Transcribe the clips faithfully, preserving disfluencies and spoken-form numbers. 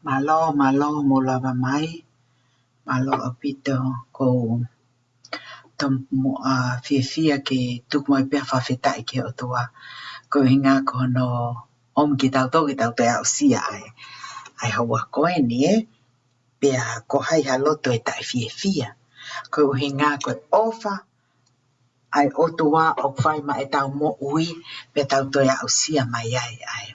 Mālō, mālō hoʻomou lava mai. Mālō ʻaupito, ʻoku ou tōmuʻa fiefia ke tuku mai pē ha fakafetaʻi ki he ʻOtua. Ko e ʻuhinga ko hono ʻomi kitautolu ke tau toe aʻusia ʻa e, ʻa e houa ko eni, ē? Pea ko hai ha loto ʻe taʻefiefia. Ko e ʻuhinga ko e ʻofa ʻa e ʻOtua ʻoku fai maʻa ʻetau moʻui, pea tau toe aʻusia mai ai ʻa e,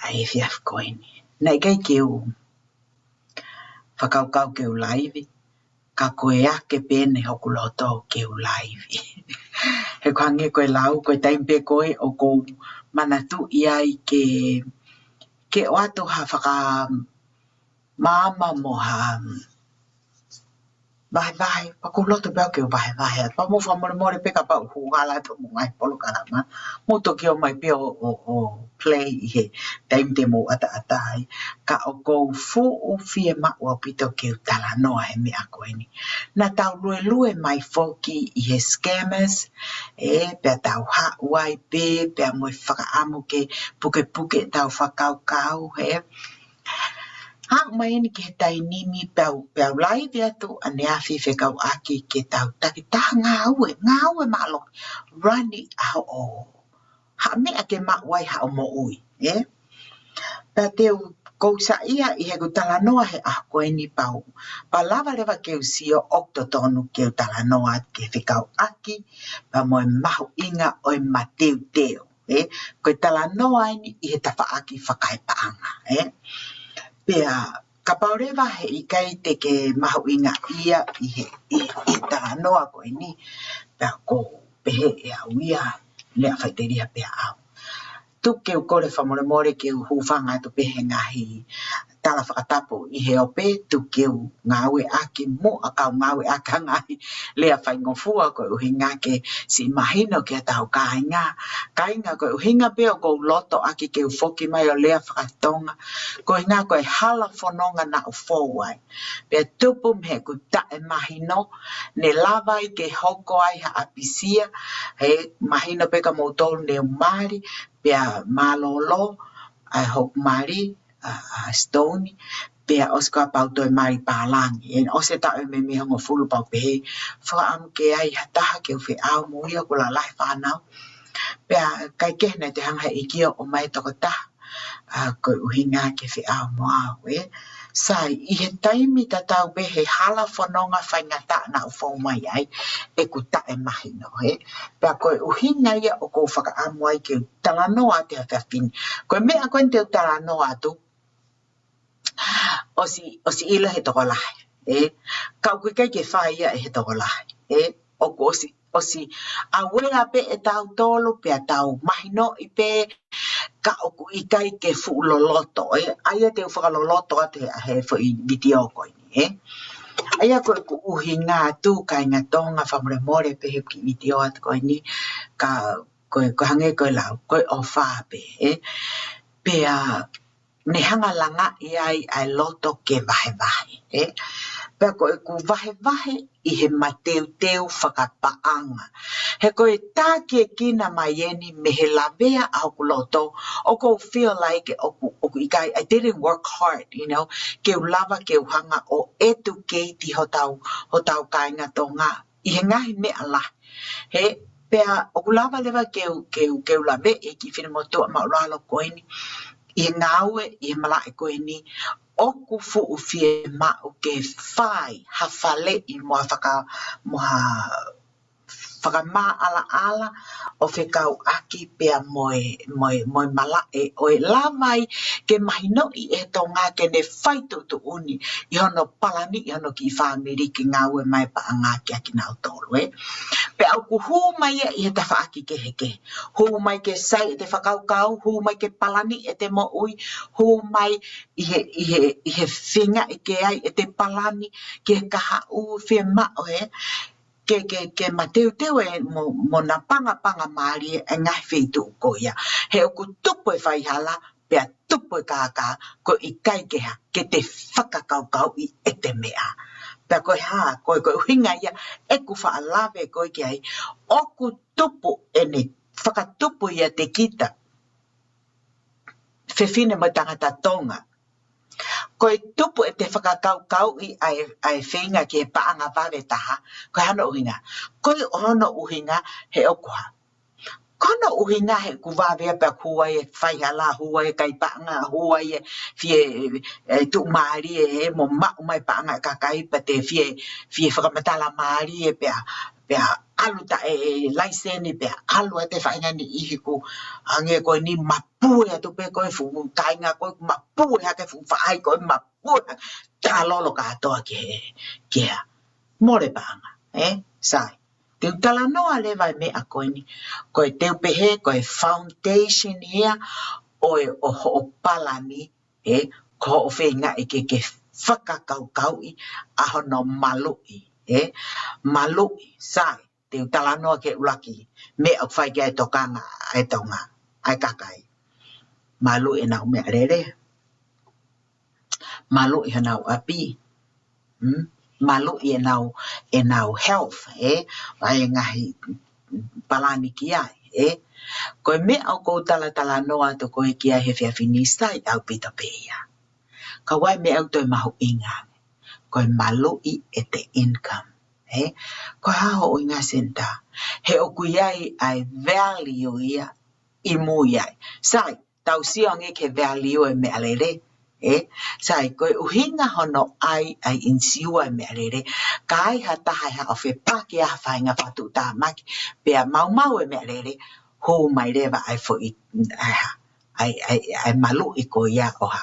ʻa e efiafi ko eni. Naʻe ʻikai ke u fakakaukau ke u laivi, ka ko e ake pē ʻeni hoku loto ke u laivi. He ko e hangē ko e lau, ko e taimi pē ko ē ʻoku ou manatuʻi ai ke, ke ʻoatu ha fakamaama mo ha vahevahe, pea ʻoku ou loto pē au ke u vahevahe atu. Pea mou fakamolemole pē kapau ʻoku hala atu hoʻomou ngaahi polokalama. Mou toki ō mai pē ʻo, ʻo, ʻo play ʻi he taimi te mou ʻataʻatā ai. Ka ʻoku ou fuʻu fiemaʻu ʻaupito ke u talanoa he meʻa ko eni. Naʻa tau luelue mai foki ʻi he scammers, ē, pea tau haʻu ai pē, pea mo e fakaʻamu ke pukepuke ʻetau fakakaukau, ē. Haʻu mai eni ki he taimi ni pea u, pea u laivi atu ʻaneafi fekauʻaki ke tau takitaha ngāue, ngāue mālohi, rani ʻa hoʻo, ha meʻa ke maʻu ai haʻo moʻui, ē? Pea te u, ʻoku ou saiʻia ʻi heʻeku talanoa he ʻaho ko eni pea u, pea lava leva ke u sio ʻoku totonu ke u talanoa ke fekauʻaki, pea mo e mahuʻinga ʻo e mateuteu, ē? Ko e talanoa eni ʻi he tafaʻaki fakaepaʻanga, ē? Pea kapau leva he ʻikai te ke mahuʻingaʻia ʻi he, ʻi, ʻi he talanoa ko eni, pea ʻoku ou pehē ʻe au ia, lea faʻiteliha pē au. Tuku ke u kole fakamolemole ke u hūfanga atu pē he ngaahi tala fakatapu ʻi he ope, tuku ke u ngāueʻaki muʻa kau ngāueʻaki ha ngaahi lea faingofua ko e ʻuhinga ke siʻi mahino ki heʻetau kāinga. Kāinga, ko e ʻuhinga pē ʻoku ou loto ʻaki ke u foki mai ʻo lea fakatonga, ko e ʻuhinga ko e hala fononga naʻa ku fou ai. Pea tupu mei heʻeku taʻemahino, ne lava ai ke hoko ai ha ʻapisia, he mahino pē kia moutolu ne u mali, pea mālōlō ʻa hoku mali, ʻa, ʻa Stone, pea ʻosi ko ia pea u toe mali pālangi. ʻE ʻosi e taʻu ʻe meimei hongofulu pea u pehē, fakaʻamu ke ʻi ai ha taha ke u feʻao mo ia, ʻoku lalahi fānau. Pea ʻikai ke ne toe hanga ʻe he ʻEiki ʻo ʻomai e tokotaha, ʻa, ko e ʻuhinga ke feʻao mo au, ē. Sai, ʻi he taimi tatau pē he hala fononga faingataʻa naʻa ku fou mai ai, ʻeku taʻemahino, ē. Pea ko e ʻuhinga ia ʻoku ou fakaʻamu ai ke u talanoa atu he efiafi ni. Ko e meʻa ko eni te u talanoa atu, ʻosi, ʻosi ʻilo he tokolahi, ē. Ka ʻoku ʻikai ke fai ia ʻe he tokolahi, ē. ʻOku ʻosi, ʻosi aware pē ʻetautolu pea tau mahinoʻi pē, ka ʻoku ʻikai ke fuʻu loloto, ē. ʻA ia te u fakaloloto atu he, he foʻi vitiō ko eni, ē. ʻA ia ko ʻeku ʻuhinga atu, kāinga Tonga, fakamolemole pē he kiʻi vitiō atu ko eni, ka ko e, ko e hangē ko e lau, ko e ʻofa pē, ē. Pea ne hanga langaʻi ai ʻa e loto ke vahevahe, ē. Pea ko ʻeku vahevahe ʻi he mateuteu fakapaʻanga. He ko e tākiekina mai eni mei he lavea ʻa hoku loto, ʻoku ou feel like ʻoku, ʻoku ʻikai, I didn't work hard, you know, ke u lava ke u hanga ʻo educate hotau, hotau kāinga Tonga ʻi he ngaahi meʻa lahi. He, pea ʻoku lava leva ke u, ke u, ke u laveʻi e kiʻi finemotuʻa māʻulalo ko eni, ʻi he ngāue, ʻi he malaʻe ko eni, ʻoku fuʻu fiemaʻu ke fai ha faleʻi mo ha faka-, mo ha fakamaʻalaʻala ʻo fekauʻaki pea mo e, mo e, mo e malaʻe ʻo e lava ai ke mahinoʻi ʻe he Tonga ke ne fai tuʻutuʻuni ʻi hono palani ʻi hono kiʻi fāmili ke ngāue mai paʻanga kia kinautolu, ē. Pea ʻoku hū mai ia ʻi he tafaʻaki kehekehe. Hū mai ke saiʻia ʻete fakakaukau, hū mai ke palani ʻete moʻui, hū mai ʻi he, ʻi he, ʻi he feinga ke ʻai ʻete palani, ke kahaʻu fiemaʻu, ē. Ke, ke, ke mateuteu ē mo, mo napangapanga mālie e ngaahi feituʻu ko ia. He ʻoku tupu e faihala, pea tupu e kākā, ʻoku ʻikai ke hā, ke te fakakaukauʻi ʻete meʻa. Pea ko e hā, ko e, ko e ʻuhinga ia ʻeku faʻa lave ko ē ki ai, ʻoku tupu ʻene fakatupu ʻiate kita fefine mo e tangata Tonga. Ko e tupu ʻete fakakaukauʻi ʻa e, ʻa e feinga ki he paʻanga vave taha, ko e hā hono ʻuhinga? Ko e hono ʻuhinga he ʻoku hā? Ko hono ʻuhinga he ʻoku vave pea ʻoku hū ai e faihala, hū ai e kai paʻanga, hū ai e fie, e, tuʻumālie, ē, mo maʻu mai paʻanga e kakai pea te fie, fie fakamatala mālie pea, pea ʻalu taʻe, e, laiseni pea ʻalu ʻete faʻahinga niʻihi ʻoku hangē ko eni mapue atu pē ko e fuʻu kāinga ko e mapue hake fuʻu faʻahi ko e mapue hake. Talolo kātoa ki he, ki he mole paʻanga, ē? Sai. Te u talanoa leva e meʻa ko eni. Ko e te u pehē, ko e foundation ia ʻo e, ʻo hoʻo palani, ē? Ko hoʻo feingaʻi ke, ke fakakaukauʻi ʻa hono maluʻi, ē? Maluʻi, sai. Te u talanoa ki he ʻuluaki meʻa ʻoku fai ki ai e tokanga ʻa e Tonga, ʻa e kakai. Maluʻi ʻenau meʻalele. Maluʻi honau ʻapi. Hmm? Maluʻi ʻenau, ʻenau health, ē? ʻA e ngaahi palani ki ai, ē? Ko e meʻa ʻoku ou talatalanoa atu ko ē ki ai he efiafi ni, sai ʻaupito pē ia. Ka ʻoku ʻi ai e meʻa ʻoku toe mahuʻinga ange. Ko e maluʻi ʻete income, ē? Ko e hā hoʻo ʻuhinga Senator? He ʻoku ʻi ai ʻa e value ia ʻi mui ai. Sai, tau sio ange ki he value e meʻalele, ē? Sai, ko e ʻuhinga hono ʻai ʻa e insiua e meʻalele, ka ai ha taha ʻe haʻu ʻo fepaki ʻa ha faʻahinga fakatuʻutāmaki, pea maumau e meʻalele, hū mai leva ʻa e foʻi, ʻa e hā, ʻa e, ʻa e, ʻa e maluʻi ko ia ʻo hā?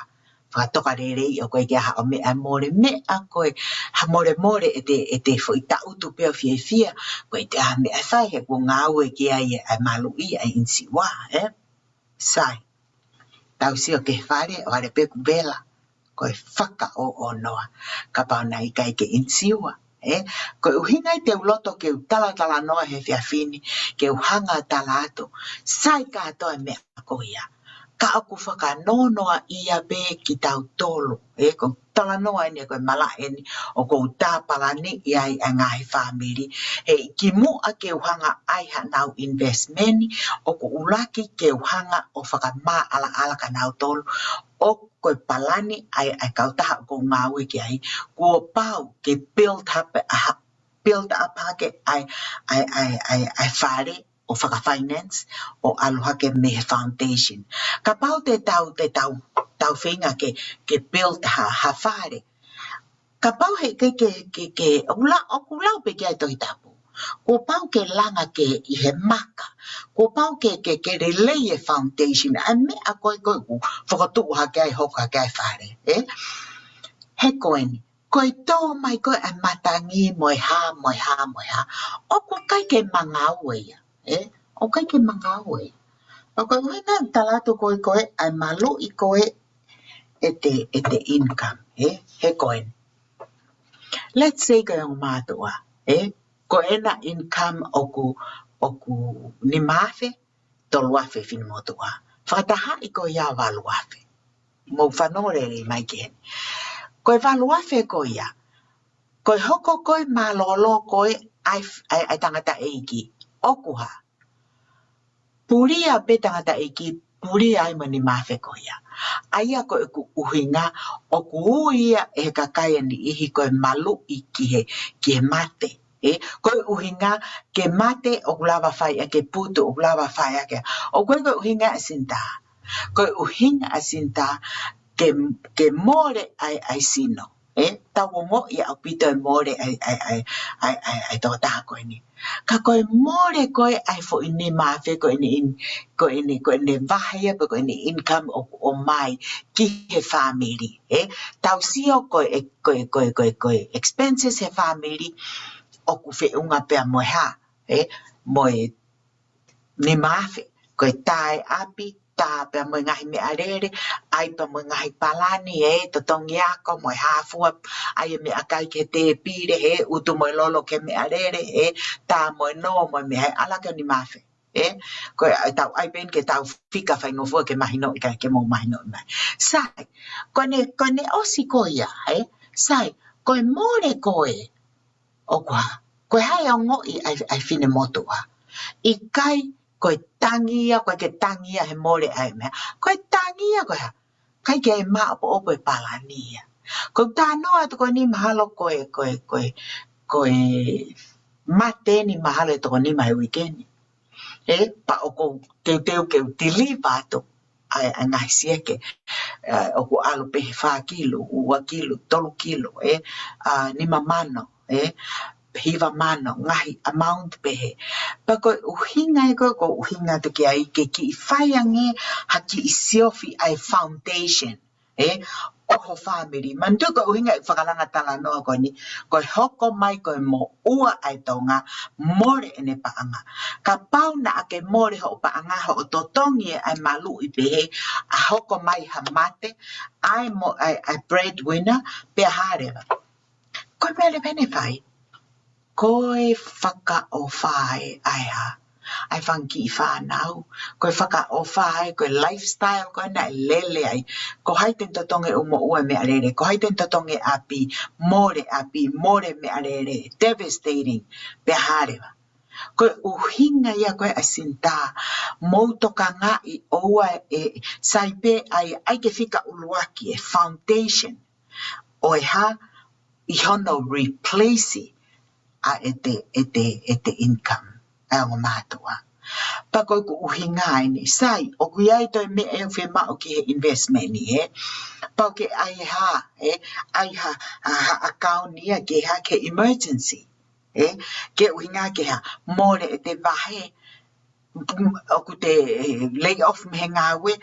Fakatoka lelei ʻoku ʻikai ke ʻi ai haʻo meʻa mole, meʻa ko e hā molemole ʻete, ʻete foʻi taʻutu pē ʻo fiefia, ʻoku ʻikai toe ʻi ai ha meʻa ʻe fai he kuo ngāue ki ai ʻa e maluʻi ʻa e insiua, ē? Sai. Tau sio ki he fale, ʻo fale pē ʻoku vela. Ko e fakaʻoʻonoa kapau naʻe ʻikai ke insiua, ē? Ko e ʻuhinga ia te u loto ke u talatalanoa he efiafi ni, ke u hanga ʻo tala atu, sai kātoa e meʻa ko ia. Ka ʻoku fakanoanoaʻia pē kitautolu, ē? Ko e talanoa eni ko e malaʻe eni ʻoku ou tāpalaniʻi ai ʻa e ngaahi fāmili. He kimuʻa ke u hanga ʻai haʻanau investment, ʻoku ʻuluaki ke u hanga ʻo fakamaʻalaʻala kia nautolu ʻoku ko e palani ʻa e, ʻa e kautaha ʻoku ou ngāue ki ai, kuo pau ke build up, ʻa, build up hake ʻa e, ʻa e, ʻa e, ʻa e, ʻa e fale ʻo fakafinance, ʻo ʻalu hake mei he foundation. Kapau te tau, te tau, tau feinga ke, ke build ha, ha fale. Kapau he ke, ke, ke, ke, ʻoku lau, ʻoku lau pē ki ai Tohi Tapu. Kuo pau ke langa ke ʻi he maka. Kuo pau ke, ke, ke lelei e foundation. ʻA e meʻa ko ē ko ē ʻoku fokotuʻu hake ai, hoko hake ai e fale, ē? He ko eni, ko e tō mai ko ē ʻa e matangi mo e hā, mo e hā, mo e hā, ʻoku ʻikai ke mangau ia, ē? ʻOku ʻikai ke mangau ia. Pea ko e ʻuhinga ia ʻoku ou tala atu ko ē ko ē ʻa e maluʻi ko ē ʻete, ʻete income, ē? He ko eni. Let's say ko e ongo mātuʻa, ē? Ko ʻena income ʻoku, ʻoku nima afe, tolu afe finemotuʻa. Fakatahaʻi ko ia ʻo valu afe. Mou fanongo lelei mai ki heni. Ko e valu afe ko ia, ko e hoko ko ē mālōlō ko ē ʻa e, ʻa e, ʻa e tangataʻeiki, ʻoku hā? Pulia pē tangataʻeiki, pulia ai mo e nima afe ko ia. ʻA ia ko ʻeku ʻuhinga, ʻoku ui ia ʻe he kakai ʻe niʻihi ko e maluʻi ki he, ki he mate. Ē, ko e ʻuhinga ke mate ʻoku lava fai ʻaki e putu, ʻoku lava fai ʻaki. ʻOku ʻikai ko e ʻuhinga ʻa e Senator. Ko e ʻuhinga ʻa e Senator ke, ke mole ʻa e, ʻa e sino. Ē, tau ongoʻi ʻaupito e mole ʻa e, ʻa e, ʻa e tokotaha ko eni. Ka ko e mole ko ē ʻa e foʻi nima afe ko ʻene in-, ko ʻene, ko ʻene vahe ia pe ko ʻene income ʻoku ʻomai ki he fāmili. Ē, tau sio ko e, ko e, ko e, ko e, ko e expenses he fāmili ʻoku feʻunga pea mo e hā, ē, mo e nima afe. Ko e tā e ʻapi, tā pea mo e ngaahi meʻalele, ʻai pea mo e ngaahi palani, ē, totongi ako mo e hā fua, ʻai e meʻakai ki he tēpile, ē, utu mo e lolo ki he meʻalele, ē, tā mo e nō mo e meʻa, ē, ʻalu ki he nima afe. Ē, ko e, ʻai tau ʻai pē eni ke tau fika faingofua ke mahinoʻi, kae ke mou mahinoʻi mai. Sai, ko ʻene, ko ʻene ʻosi ko ia, ē, sai, ko e mole ko ē, ʻoku hā? Ko e hā e ongoʻi ʻa e, ʻa e finemotuʻa? ʻIkai ko e tangi ia, ko e ke tangi ia he mole ʻa e meʻa. Ko e tangi ia, ko e hā? ʻIkai ke maʻopoʻopo e palani ia. Ko e talanoa atu ko eni mahalo ko e, ko e, ko e, ko e mate ni mahalo ʻe toko nima he uike ni. ʻE, pea ʻoku ou teuteu ke u deliver atu ʻa e, ʻa e ngaahi sieke, ʻa, ʻoku ʻalu pē he fā kilu, ua kilu, tolu kilu, ʻe, ʻa, nima mano, ʻe, hiva mano, ngaahi amount pehē. Pea ko e ʻuhinga ia ko ē, ʻoku ou ʻuhinga atu ki ai ke kiʻi fai ange ha kiʻi siofi ʻa e foundation, ʻe, ʻo ho family. Manatuʻi ko e ʻuhinga e fakalanga talanoa ko eni, ko e hoko mai ko e moʻua ʻa e Tonga, mole ʻene paʻanga. Kapau naʻa ke mole hoʻo paʻanga, hoʻo totongi ʻa e maluʻi pehē, ʻa hoko mai ha mate, ʻa e mo-, ʻa e, ʻa e breadwinner, pea hā leva. Ko e meʻa leva ʻene fai, ko e fakaʻofa ē ʻa e hā, ʻa e fanga kiʻi fānau, ko e fakaʻofa ē, ko e lifestyle ko ē naʻe lele ai. Ko hai te ne totongi ʻū moʻua, meʻalele, ko hai te ne totongi ʻapi, mole ʻapi, mole meʻalele, devastating, pea hā leva. Ko e ʻuhinga ia ko ē ʻa Sinitā, mou tokangaʻi ʻoua ʻe, sai pē ʻa e, ʻai ke fika ʻuluaki e foundation ʻo e hā, ʻi hono replace ʻa ʻete, ʻete, ʻete income, ʻa e ongo mātuʻa. Pea ko ʻeku ʻuhinga eni, sai, ʻoku ʻi ai toe meʻa ʻe fiemaʻu ki he investment ni, ē? Pau ke ʻai e hā, ē? ʻAi ha, ha, ha account ia ke hā, ke emergency, ē? Ke ʻuhinga ke hā, mole ʻete vahe, ʻoku te, ē, lay off mei he ngāue,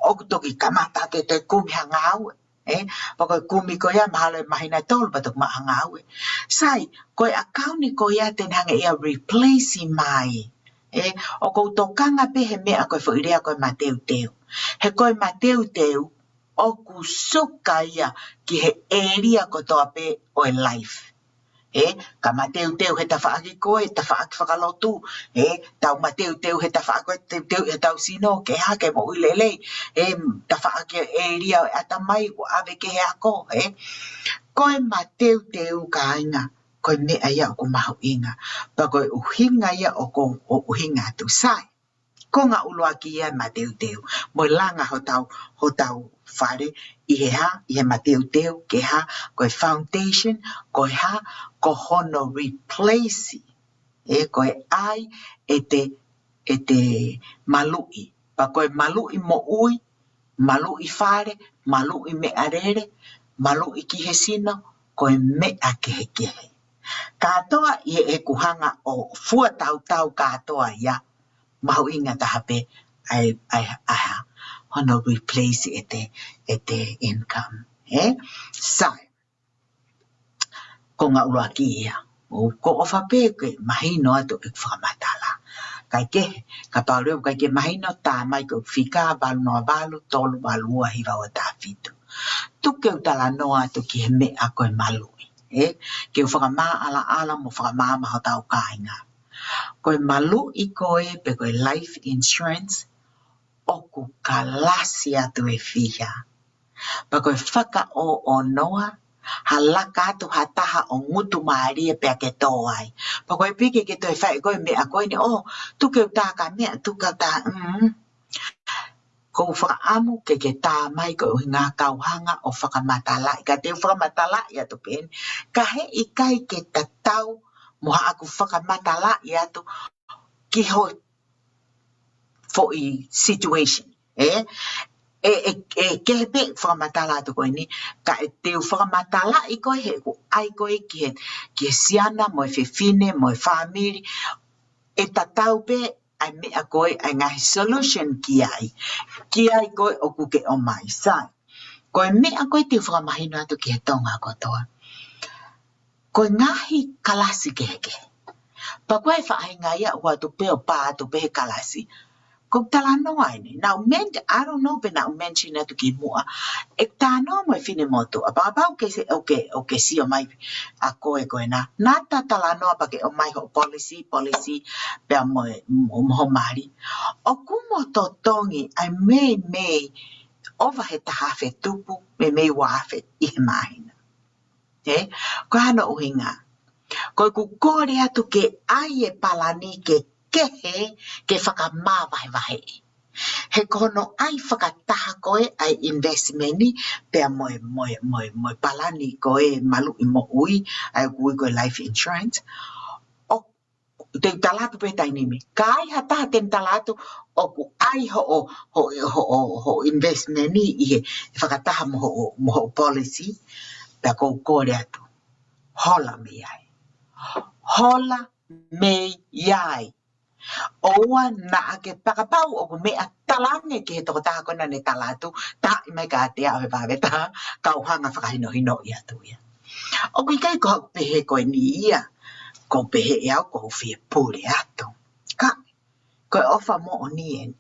ʻoku toki kamata ke te kumi ha ngāue, ē? Pea ko e kumi ko ia mahalo ʻe māhina ʻe tolu pea toki maʻu ha ngāue. Sai, ko e account ko ia te ne hanga ia replace mai. Ē, ʻoku ou tokanga pē he meʻa ko e foʻi lea ko e mateuteu. He ko e mateuteu, ʻoku suka ia ki he area kotoa pē ʻo e life. Ē, ka mateuteu he tafaʻaki ko ē, tafaʻaki fakalotu, ē, tau mateuteu he tafaʻaki ko ē, teuteu he tau sino, ke hā, ke moʻui lelei, ē, tafaʻaki area ʻo e ʻatamai, ʻoku ʻave ki he ako, ē. Ko e mateuteu kāinga, ko e meʻa ia ʻoku mahuʻinga. Pea ko e ʻuhinga ia ʻoku ou ʻuhinga atu, sai. Konga ʻuluaki ia e mateuteu. Mo e langa hotau, hotau fale ʻi he hā, ʻi he mateuteu, ke hā, ko e foundation, ko e hā, ko hono replace. Ē, ko e ʻai ʻete, ʻete maluʻi. Pea ko e maluʻi moʻui, maluʻi fale, maluʻi meʻalele, maluʻi ki he sino, ko e meʻa kehekehe. Kātoa ʻi heʻeku hanga ʻo fua tautau kātoa ia, mahuʻinga taha pē ʻa e, ʻa e, ʻa e hā, hono replace ʻete, ʻete income. Ē? Sai. Konga ʻuluaki ia. ʻOku ou ʻofa pē ke mahino atu ʻeku fakamatala. Kae kehe, kapau leva ʻoku ʻikai ke mahino, tā mai ko e fika valu noa valu, tolu valu ua, hiva ua taha fitu. Tuku ke u talanoa atu ki he meʻa ko e maluʻi. Ē? Ke u fakamaʻalaʻala mo fakamaama hotau kāinga. Ko e maluʻi ko ē pe ko e life insurance, ʻoku kalasi atu e fiha. Pea ko e fakaʻoʻonoa, ha laka atu ha taha ʻo ngutu mālie pea ke tō ai. Pea ko e piki ke toe fai ko e meʻa ko eni, ʻo, tuku ke u tā ka meʻa, tuku ke u tā, mm. ʻOku ou fakaʻamu ke ke tā mai ko e ʻuhinga kau hanga ʻo fakamatalaʻi, ka te u fakamatalaʻi atu pē eni, ka heʻikai ke tatau mo haʻaku fakamatalaʻi atu ki ho foʻi situation, ē? ʻE, ʻe, ʻe kehe pē fakamatala atu ko eni, ka ʻe te u fakamatalaʻi koe he ʻoku ʻai koe ki he, ki he siana mo e fefine mo e fāmili, ʻe tatau pē ʻa e meʻa ko ē, ʻa e ngaahi solution ki ai, ki ai ko ē ʻoku ke ʻomai, sai. Ko e meʻa ko ē te u fakamahino atu ki he Tonga kotoa. Ko e ngaahi kalasi kehekehe. Pea ko e faʻahinga ia ʻoku ʻatu pē ʻo pā atu pē he kalasi. Ko e talanoa eni. Naʻa ku men-, I don't know pe naʻa ku mention atu kimuʻa. ʻE talanoa mo e finemotuʻa. Pea kapau ke se, ʻoku ke, ʻoku ke sio mai ʻa koe ko ena. Naʻa ta talanoa pea ke ʻomai hoʻo policy, policy, pea mo e, mo, mo hoʻo mali. ʻOku mo totongi ʻa e meimei ʻova he taha afe tupu, meimei ua afe ʻi he māhina. Ē? Ko hono ʻuhinga. Ko ʻeku kole atu ke ʻai e palani ke kehe ke fakamavahevahe. He ko hono ʻai fakataha ko ē ʻa e investment ni pea mo e, mo e, mo e, mo e palani ko ē maluʻi moʻui, ʻa ia ʻoku ui ko e life insurance. ʻOku te u tala atu pē taimi ni. Ka ai ha taha te ne tala atu ʻoku ʻai hoʻo, hoʻo, hoʻo, hoʻo investment ni ʻi he fakataha mo hoʻo, mo hoʻo policy, pea ʻoku ou kole atu. Hola mei ai. Hola mei ai. ʻOua naʻa ke fakapau ʻoku meʻa talange ki he tokotaha ko ena ne tala atu, taʻi mai kiate au he vave taha, kau hanga fakahinohinoʻi atu ia. ʻOku ʻikai ko haʻaku pehē ko eni ia, ʻoku ou pehē ʻe au ʻoku ou fie pule atu. Ka, ko e ʻofa moʻoni eni.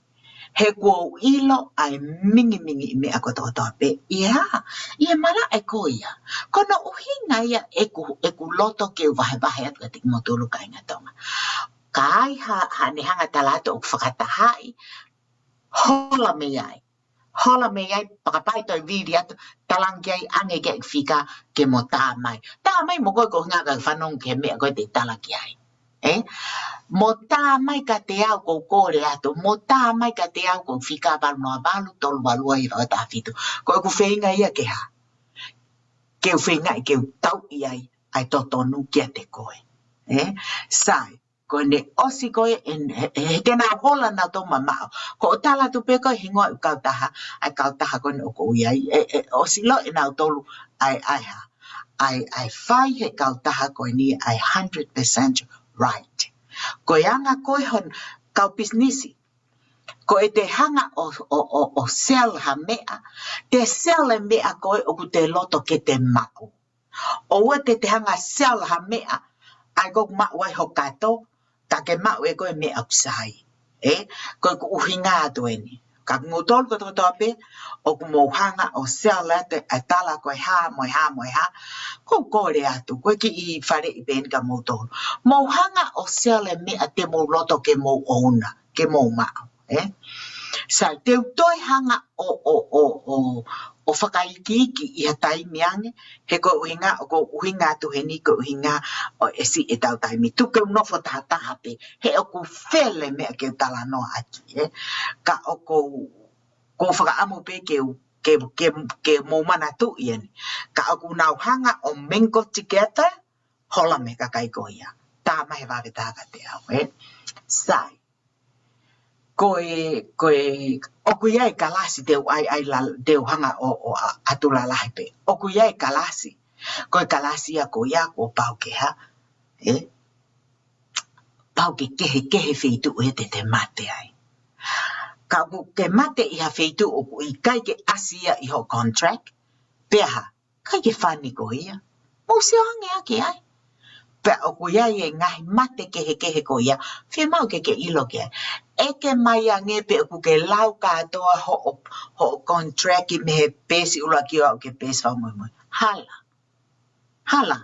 He ʻoku ou ʻilo ʻa e mingimingiʻi meʻa kotokotoa pē. ʻI he hā, ʻi he malaʻe ko ia. Ko hono ʻuhinga ia ʻeku, ʻeku loto ke u vahevahe atu kiate kimoutolu kāinga Tonga. Ka ai ha, haʻane hanga tala atu ʻoku fakatahaʻi, hola mei ai. Hola mei ai, fakapapau ʻe toe vili atu, talange ai, ʻange ki ai fika ke mo tā mai. Tā mai mo koe ko e ʻuhinga ka fanongo ki he meʻa ko ē te u tala ki ai. Ē? Mo tā mai kiate au ʻoku ou kole atu, mo tā mai kiate au ko e fika valu noa valu, tolu valu ua, hiva ua taha fitu. Ko ʻeku feinga ia ke hā. Ke u feingaʻi ke u tauʻi ai ʻa e totonu kiate koe. Ē? Sai, ko ʻene ʻosi ko ē, ʻen-, he, he, he te nau hola nautolu mamaʻo. Ko hoʻo tala atu pē ko e hingoa ʻo e kautaha, ʻa e kautaha ko eni ʻoku ou ʻi ai, ʻe, ʻe, ʻosi ʻilo ʻe nautolu ʻa e, ʻa e hā. ʻA e, ʻa e fai he kautaha ko eni ʻa e hundred percent right. Ko e anga ko ē hono kau pisinisi. Ko ʻete hanga ʻo, ʻo, ʻo, ʻo sell ha meʻa, te sell e meʻa ko ē ʻoku te loto ke te maʻu. ʻOua te te hanga sell ha meʻa, ʻa ia ʻoku maʻu ai ho kato, ka ke maʻu ʻe koe meʻa ʻoku sai. Ē, ko ʻeku ʻuhinga atu eni. Ka kimoutolu kotokotoa pē, ʻoku mou hanga ʻo sell atu ʻa e tala ko e hā, mo e hā, mo e hā. ʻOku ou kole atu, ko e kiʻi faleʻi pē eni kia moutolu. Mou hanga ʻo sell e meʻa te mou loto ke mou own, ke mou maʻu. Ē? Sai, te u toe hanga ʻo, ʻo, ʻo, ʻo, ʻo fakaikiiki ʻi ha taimi ange, he ko e ʻuhinga, ʻoku ou ʻuhinga atu heni ko e ʻuhinga ʻo e siʻi ʻetau taimi. Tuku ke u nofo tahataha pē, he ʻoku fele meʻa ke u talanoa ʻaki, ē. Ka ʻoku ou, ʻoku ou fakaʻamu pē ke u, ke, ke, ke mou manatuʻi eni. Ka ʻoku nau hanga ʻo mingle together, hola mei he kakai ko ia. Tā mai he vave taha kiate au, ē. Sai. Ko e, ko e, ʻoku ʻi ai e kalasi te u ʻai, ʻai la, te u hanga ʻo, ʻo a, ʻatu lalahi pē. ʻOku ʻi ai e kalasi. Ko e kalasi ia ko ia kuo pau ke hā. Ē? Pau ke kehekehe feituʻu ē te te mate ai. Ka ʻoku ke mate ʻi ha feituʻu ʻoku ʻikai ke ʻasi ia ʻi hoʻo contract, pea hā, ʻikai ke fani ko ia. Mou sio ange ʻaki ai. Pea ʻoku ʻi ai e ngaahi mate kehekehe ko ia, fiemaʻu ke ke ʻilo ki ai. ʻEke mai ange pe ʻoku ke lau kātoa hoʻo, hoʻo contract mei he peesi ʻuluaki ʻo aʻu ki he peesi fakamuimui. Hala. Hala.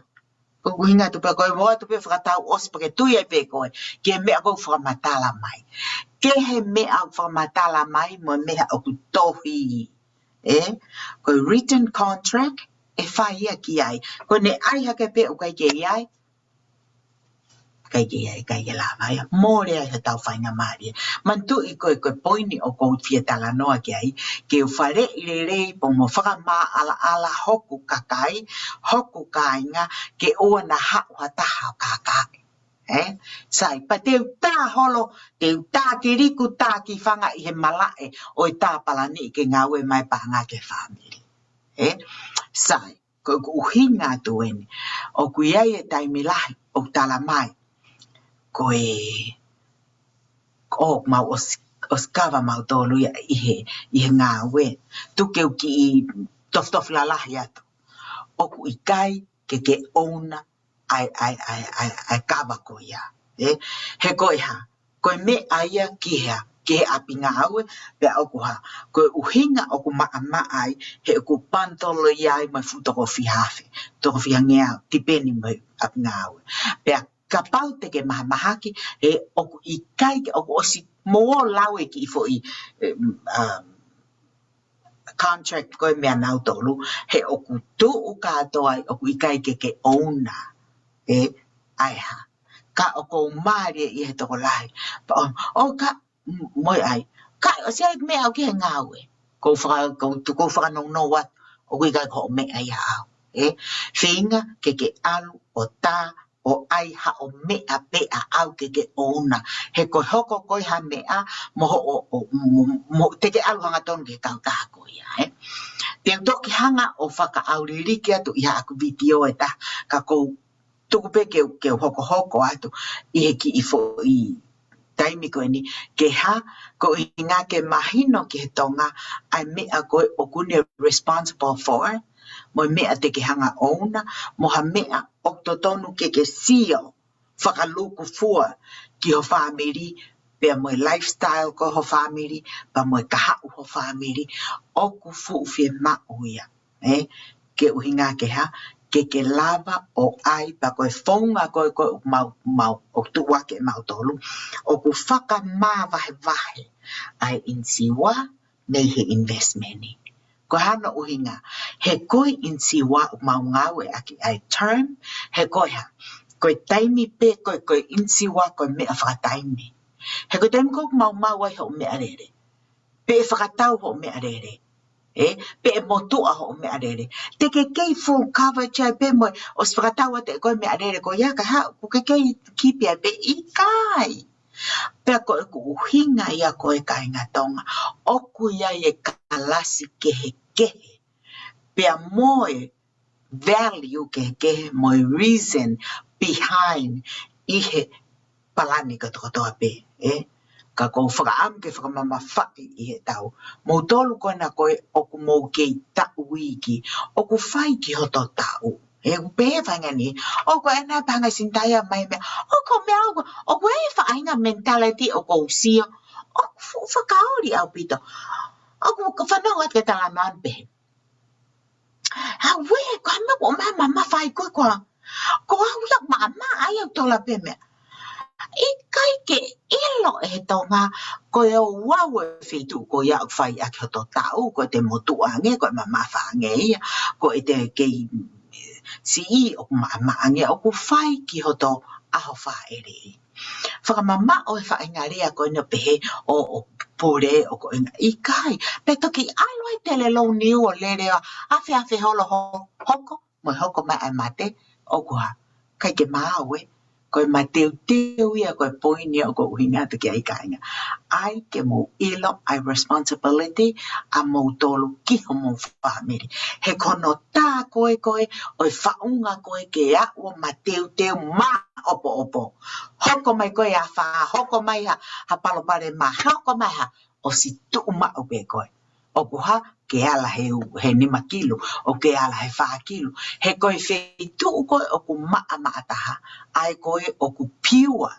Ko ʻeku ʻuhinga atu pē ko e ʻoatu pē fakatau ʻosi pea ke tui ai pē koe ki he meʻa ʻoku ou fakamatala mai. Kehe meʻa ʻoku fakamatala mai mo e meʻa ʻoku tohi. Ē, ko e written contract, ʻe fai ia ki ai. Ko ʻene ʻai hake pē ʻoku ʻikai ke ʻi ai. ʻIkai ke ʻi ai, ʻikai ke lava ia. Mole ai hotau faingamālie. Manatuʻi ko e, ko e poini ʻoku ou fie talanoa ki ai, ke u faleʻi lelei pea mo fakamaʻalaʻala hoku kakai, hoku kāinga, ke ʻoua naʻa haʻu ha taha ʻo kākaaʻi. Ē? Sai, pea te u tā holo, te u tā kiliku, tā kifanga ʻi he malaʻe ʻo e tā palani ke ngāue mai paʻanga ki he fāmili. Ē? Sai, ko ʻeku ʻuhinga atu eni. ʻOku ʻi ai e taimi lahi, ʻoku tala mai. Ko e, ʻoku mau ʻosi, ʻosi kava mautolu ia ʻi he, ʻi he ngāue. Tuku ke u kiʻi tofutofu lalahi atu. ʻOku ʻikai ke ke own ʻa e, ʻa e, ʻa e, ʻa e, ʻa e kava ko ia. Ē? He ko e hā, ko e meʻa ia ki he hā, ki he ʻapi ngāue, pea ʻoku hā, ko e ʻuhinga ʻoku maʻamaʻa ai, he ʻoku bundle ia ai mo e fuʻu toko fiha afe, toko fiha ngeau, tipeni mo e ʻapi ngāue. Pea kapau te ke mahamahaki, he ʻoku ʻikai ke, ʻoku ʻosi mou ō lau e kiʻi foʻi, ē, um, contract ko ē meia nautolu, he ʻoku tuʻu kātoa ai, ʻoku ʻikai ke ke own ʻa e, ʻa e hā. Ka ʻoku ou mālieʻia he tokolahi. Pea ʻo, ʻo ka, m-, mo e ʻai. Ka, ʻosi ʻai meʻa ʻoku ʻikai ke ngāue. Ko u faka-, ko u tu-, ko u fakanounou atu. ʻOku ʻikai ko hoʻo meʻa ia ʻaʻau. Ē? Feinga ke ke ʻalu ʻo tā ʻo ʻai haʻo meʻa pē ʻaʻau ke ke ʻouna. He ko e hoko ko ē ha meʻa mo hoʻo, ʻo, mo, mo, te ke ʻalu hangatonu ki he kautaha ko ia, ē? Te u toki hanga ʻo fakaʻauliliki atu ʻi haʻaku vitiō ʻe taha, ka ko u tuku pē ke u, ke u hokohoko atu ʻi he kiʻi foʻi taimi ko eni, ke hā, ko e ʻuhinga ke mahino ki he Tonga ʻa e meʻa ko ē ʻoku ne responsible for, mo e meʻa te ke hanga ʻouna, mo ha meʻa ʻoku totonu ke ke sio fakalūkufua ki ho fāmili, pea mo e lifestyle ko ho fāmili, pea mo e kahaʻu ho fāmili, ʻoku fuʻu fiemaʻu ia, ē, ke ʻuhinga ke hā, ke ke lava ʻo ʻai pea ko e founga ko ē ʻoku mau, mau, ʻoku tuʻu ʻaki ʻe mautolu, ʻoku fakamāvahevahe ʻa e ʻinisiua mei he investment. Ko hono ʻuhinga, he ko e ʻinisiua ʻoku mau ngāueʻaki ʻa e term, he ko e hā, ko e taimi pē, ko e, ko e ʻinisiua ko e meʻa fakataimi. He ko e taimi ko ē ʻoku mau maʻu ai hoʻo meʻalele, pe ʻe fakatau hoʻo meʻalele, ē, pe ʻe motuʻa hoʻo meʻalele. Te ke kei full coverage ai pē mo e, ʻosi fakatau atu ʻe koe meʻalele ko ia ka hā, ʻoku ke kei kipi ai pē, ʻikai. Pea ko ʻeku ʻuhinga ia ko ē kāinga Tonga, ʻoku ʻi ai e kalasi kehekehe. Pea mo e value kehekehe mo e reason behind ʻi he palani kotokotoa pē, ē? Ka ko u fakaʻamu ke fakamamafaʻi ʻi he taʻu. Moutolu ko ena ko ē ʻoku mou kei taʻu iiki, ʻoku fai ki hoto taʻu. Ē, ʻoku pehē faʻahinga ni, ʻoku ʻi ai e ngaahi paʻanga sinitaia mai meʻa, ʻoku meʻa ʻoku, ʻoku ʻi ai e faʻahinga mentality ʻoku ou sio, ʻoku fuʻu fakaoli ʻaupito. ʻOku ka fanongo atu ki he talanoa pehē. Auē, ko e hā meʻa ʻoku mamafa ai koe ko ā. Ko au ia ʻoku maʻamaʻa ai au tola pē meʻa. ʻIkai ke ʻilo ʻe he Tonga, ko e ouau e feituʻu ko ia ʻoku fai ʻaki hoto taʻu, ko ʻete motuʻa ange, ko e mamafa ange ia, ko ʻete kei siʻi ʻoku maʻamaʻa ange, ʻoku fai ki hoto ʻaho fāʻeleʻi. Fakamamaʻo e faʻahinga lea ko ena pehē ʻo, ʻo pule ʻo ko ena ʻikai. Pea toki ʻalu ai e telelou niu ʻo lele ʻo afeafe holo ho-, hoko, mo e hoko mai ʻa e mate, ʻoku hā, ʻikai ke maau ē. Ko e mateuteu ia ko e poini ia ʻoku ou ʻuhinga atu ki ai kāinga. ʻAi ke mou ʻilo ʻa e responsibility ʻa moutolu ki homou fāmili. He ko hono tā ko ē ko ē ʻo e faʻunga ko ē ke aʻu ʻo mateuteu maʻopoʻopo. Hoko mai ko ē ʻa e afā, hoko mai ha, ha palopalema, hoko mai ha, ʻosi tuʻu maʻu pē koe. ʻOku hā, ke ala he u-, he nima kilu, ʻoku ke ala he fā kilu. He ko e feituʻu ko ē ʻoku maʻamaʻa taha, ʻa ē ko ē ʻoku pure,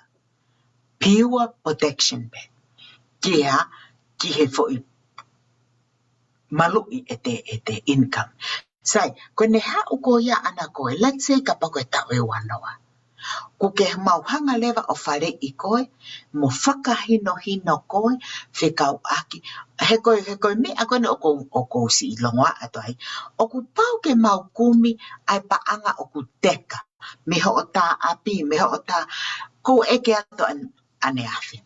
pure protection pē. Ki he hā, ki he foʻi maluʻi ʻete, ʻete income. Sai, ko ʻene haʻu ko ia ʻana ko ē, let's say kapau ko e taʻu ʻe uanoa. ʻOku ke mau hanga leva ʻo faleʻi koe, mo fakahinohino koe, fekauʻaki. He ko e, he ko e meʻa ko ena ʻoku ou, ʻoku ou siʻi longoaʻa atu ai. ʻOku pau ke mau kumi ʻa e paʻanga ʻoku teka mei hoʻo tā ʻapi, mei hoʻo tā, ʻoku ou ʻeke atu ʻan-, ʻaneafi.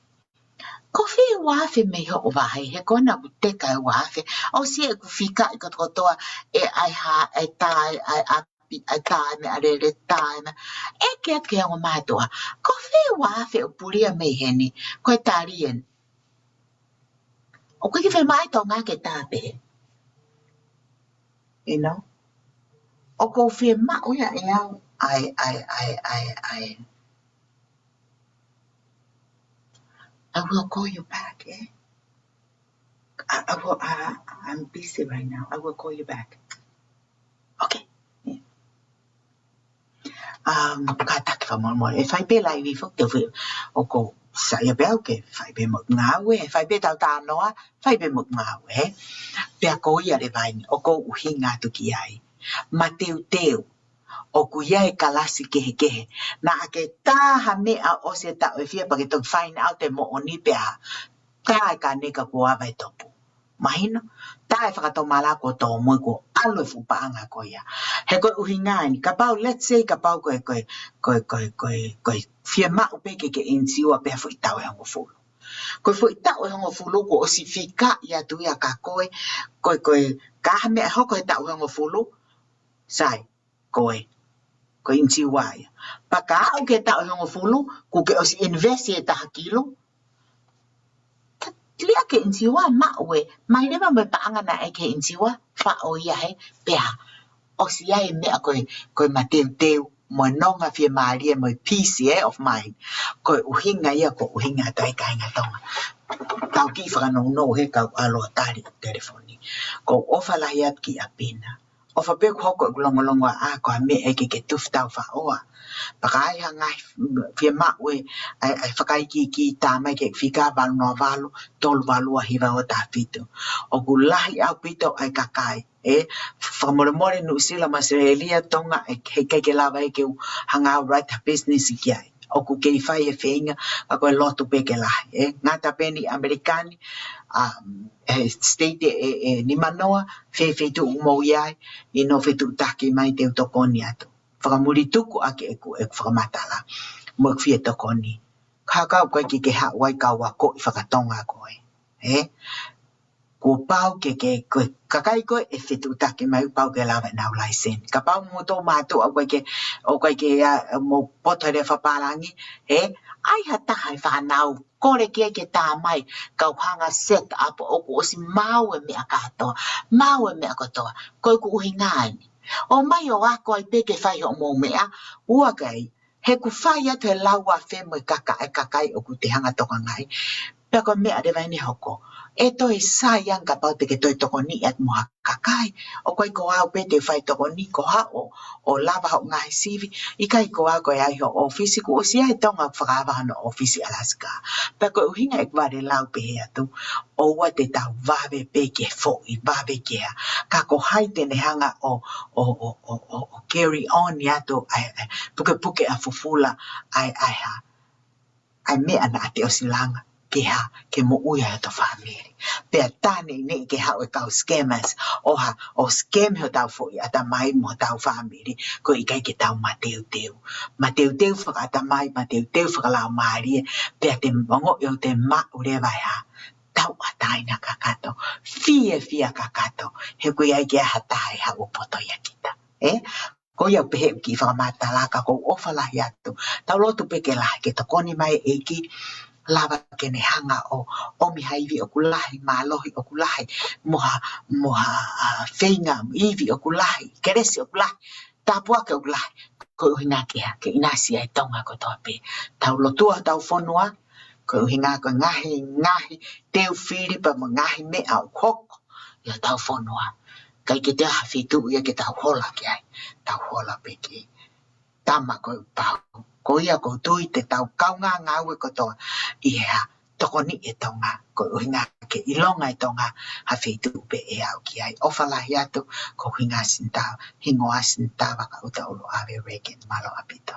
Ko e fē ua afe mei hoʻo vahe, he ko ena ʻoku teka e ua afe, ʻosi ʻeku fika ʻi kotokotoa, ʻe ʻai ha, ʻe tā, ʻe ʻai ʻapi, ʻe tā, ʻe meʻalele, tā, ʻe meʻa. ʻEke atu ki he ongo mātuʻa. Ko e fē ua afe ʻoku pulia mei heni, ko e tali eni. ʻOku ʻikai ke fiemaʻu ʻe Tonga ke tā pehē. You know? ʻOku ou fiemaʻu ia ʻe au, ʻai, ʻai, ʻai, ʻai, ʻai. I will call you back, eh? I, I will, uh, I'm busy right now. I will call you back. Okay. Um, kātaki fakamolemole. ʻE fai pē laivi foki te u fai. ʻOku ou saiʻia pē au ke fai pē mo e ngāue, ʻe fai pē ʻetau talanoa, fai pē mo e ngāue, ē? Pea ko ia leva eni, ʻoku ou ʻuhinga atu ki ai. Mateuteu, ʻoku ʻi ai e kalasi kehekehe. Naʻa ke tā ha meʻa ʻosi e taʻu ʻe fiha pea ke toki find out e moʻoni pea tā e kāneka kuo ava e topu. Mahino, taʻe fakatomala kuo tōmui kuo ʻalu e fuʻu paʻanga ko ia. He ko e ʻuhinga eni, kapau, let's say, kapau ko e, ko e, ko e, ko e, ko e, ko e fiemaʻu pē ke ke insure pē ha foʻi taʻu ʻe hongofulu. Ko e foʻi taʻu ʻe hongofulu kuo ʻosi fika ia atu ia kia koe, ko e, ko e, ka ʻi ai ha meʻa ʻe hoko he taʻu ʻe hongofulu, sai, ko e, ko e insure ia. Pea ka aʻu ki he taʻu ʻe hongofulu, kuo ke ʻosi invest e taha kilu, ka lea ke insure maʻu e, mai leva mo e paʻanga naʻe ʻai ke insure, faʻo ia he, pea ʻosi ʻi ai e meʻa ko e, ko e mateuteu, mo e nonga fiemālie, mo e peace, eh, of mind. Ko e ʻuhinga ia, ko e ʻuhinga atu ai kāinga Tonga. Tau kiʻi fakanounou he kau ʻalu ʻo tali telefoni. Ko e ʻofa lahi atu kia Pina. ʻOfa pē kuo hoko ʻeku longolongoaʻa ko ha meʻa ke ke tufi tau faʻoa. Pea ka ʻi ai ha ngaahi fiemaʻu ē, ʻai, ʻai fakaikiiki tā mai ki he fika valu noa valu, tolu valu ua hiva ua taha fitu. ʻOku lahi ʻaupito ʻa e kakai, ē, fakamolemole Nuʻusila mo ʻAositelēlia, Tonga, ʻe, heʻikai ke lava ʻe ke u hanga ʻo write ha business ki ai. ʻOku kei fai e feinga, ka ko e lotu pē ke lahi, ē. Ngata pē eni ʻAmelika ni, ʻa, ʻe state ʻe, ʻe, ʻe nimanoa, fē feituʻu ʻoku mou ʻi ai, ʻi hono fetuʻutaki mai te u tokoni atu. Fakamulituku ʻaki ʻeku, ʻeku fakamatala, mo ʻeku fie tokoni. Ka ka ʻoku ʻikai ke ke haʻu ai kau akoʻi faka-Tonga koe, ē. Kuo pau ke, ke, ko e kakai ko ē ʻe fetuʻutaki mai kuo pau ke lava ʻenau laiseni. Kapau mo tō mātuʻa ʻoku ʻikai ke, ʻoku ʻikai ke, ʻa, mo poto he lea fakapālangi, ē, ʻai ha taha ʻe fānau, kole ki ai ke tā mai, kau hanga set up ʻoku ʻosi maʻu e meʻa kātoa, maʻu e meʻa kotoa, ko ʻeku ʻuhinga eni. ʻOmai ʻo ako ai pē ke fai hoʻomou meʻa, ua kai, he ʻoku fai atu he lau afe mo e kaka-, e kakai ʻoku te hanga tokangaʻi. Pea ko e meʻa leva eni ʻe hoko. ʻE toe sai ange kapau te ke toe tokoniʻi atu mo ha kakai. ʻOku ʻikai ko au pē te u fai tokoni, ko haʻo, ʻo lava hoʻo ngaahi sivi. ʻIkai ko au ko e ʻai hoʻo ʻōfisi, kuo ʻosi ʻi ai e Tonga fakaava hono ʻōfisi Alaska. Pea ko e ʻuhinga ʻeku vale lau pehē atu, ʻoua te tau vave pē ke foʻi, vave ke ʻa. Ka ko hai te ne hanga ʻo, ʻo, ʻo, ʻo, ʻo, ʻo carry on ia atu ʻa e, ʻa e, pukepuke ʻa fufula ʻa e, ʻa e hā. ʻA e meʻa naʻa te ʻosi langa, ke hā, ke moʻui ai hoto fāmili. Pea tā neʻineʻi ke haʻu e kau scammers, ʻo hā, ʻo scam hotau foʻi ʻatamai mo hotau fāmili, ko e ʻikai ke tau mateuteu. Mateuteu fakaʻatamai, mateuteu fakalaumālie, pea te ongoʻi ʻoku te maʻu leva e hā, tauʻatāina kakato, fiefia kakato, he ʻoku ʻikai ke ʻi ai ha taha ʻe haʻu ʻo poto ʻia kita. Ē? Ko ia ʻoku pehē ʻeku kiʻi fakamatala ka ʻoku ou ʻofa lahi atu. Tau lotu pē ke lahi, ke tokoni mai e ʻEiki, lava ke ne hanga ʻo, ʻomi ha ivi ʻoku lahi, mālohi ʻoku lahi, mo ha, mo ha, ʻa, feinga, ivi ʻoku lahi, kelesi ʻoku lahi, tāpuaki ʻoku lahi, ko e ʻuhinga ke hā, ke ʻinasi ai Tonga kotoa pē. Tau lotua hotau fonua, ko e ʻuhinga ko e ngaahi, ngaahi teu fili pea mo e ngaahi meʻa ʻoku hoko ʻi hotau fonua. ʻIkai ke toe ʻi ai ha feituʻu ia ke tau hola ki ai, tau hola pē ki he tama ko e pau. Ko ia ʻoku ou tui te tau kaungā ngāue kotoa ʻi he hā, tokoniʻi e Tonga, ko e ʻuhinga ke ʻilonga e Tonga ha feituʻu pē ʻe aʻu ki ai. ʻOfa lahi atu, ko e ʻuhinga Sinitava, hingoa Sinitava Kautaʻulo ʻAve Reagan, mālō ʻaupito.